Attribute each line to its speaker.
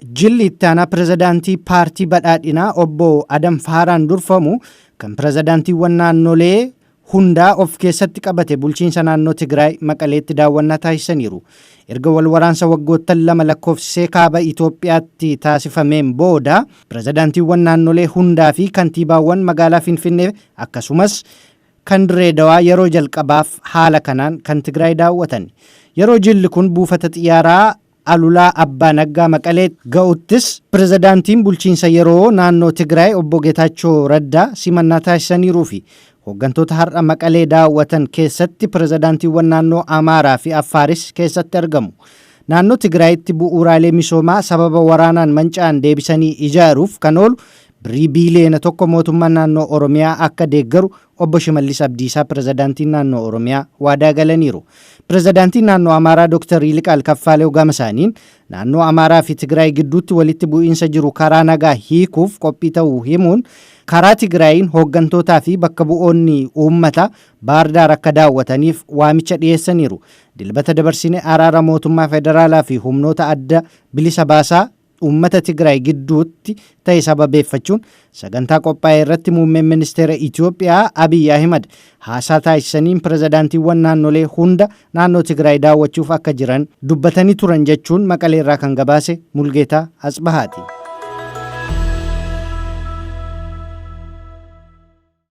Speaker 1: Jilli itti aanaa pirezidaantii paartii badhaadhinaa obbo Adam Faaraan durfamu kan pirezidaantiiwwan naannolee hundaa of keessatti qabate bulchiinsa naannoo Tigraay Maqaleetti daawwannaa taasisaniiru. Erga wal waraansa waggoottan 2 lakkoofsisee kaaba Itoophiyaatti taasifameen booda pirezidaantiiwwan naannolee hundaa fi kantiibaawwan magaalaa Finfinnee akkasumas kan Dirree Dawaa yeroo jalqabaaf haala kanaan kan Tigraay daawwatan. Yeroo jilli kun buufata xiyyaaraa Alulaa Abbaa Naggaa Maqalee ga'uttis pirezidaantiin bulchiinsa yeroo naannoo Tigraay obbo Geetaachoo Raddaa simannaa taasisaniiruufi. Hooggantoota har'a Maqalee daawwatan keessatti pirezidaantiiwwan naannoo Amaaraa fi Affaaris keessatti argamu. Naannoo Tigraayitti bu'uuraalee misoomaa sababa waraanaan manca'an deebisanii ijaaruuf kan oolu birrii biiliyoona 1 mootummaan naannoo Oromiyaa akka deeggaru Obbo Shimallis Abdiisaa Pirezidaantiin Naannoo Oromiyaa waadaa galaniiru. Pirezidaantiin Naannoo Amaaraa Dr. Yiliqaal Kaffaalew gama isaaniin naannoo Amaaraa fi Tigraay gidduutti walitti bu'iinsa jiru karaa nagaa hiikuuf qophii ta'uu himuun karaa Tigraayiin hooggantootaa fi bakka bu'oonni uummata Baardaar akka daawwataniif waamicha dhiyeessaniiru. Dilbata dabarsine araara mootummaa federaalaa fi humnoota adda bilisa baasaa uummata Tigraay gidduutti ta'e sababeeffachuun sagantaa qophaa'e irratti muummeen ministeera Itoophiyaa Abiy Ahimad haasaa taasisaniin pirezidaantiiwwan naannolee hunda naannoo Tigraay daawwachuuf akka jiran dubbatanii turan jechuun Maqaleerraa kan gabaase Mulgeetaa Atsbahaati.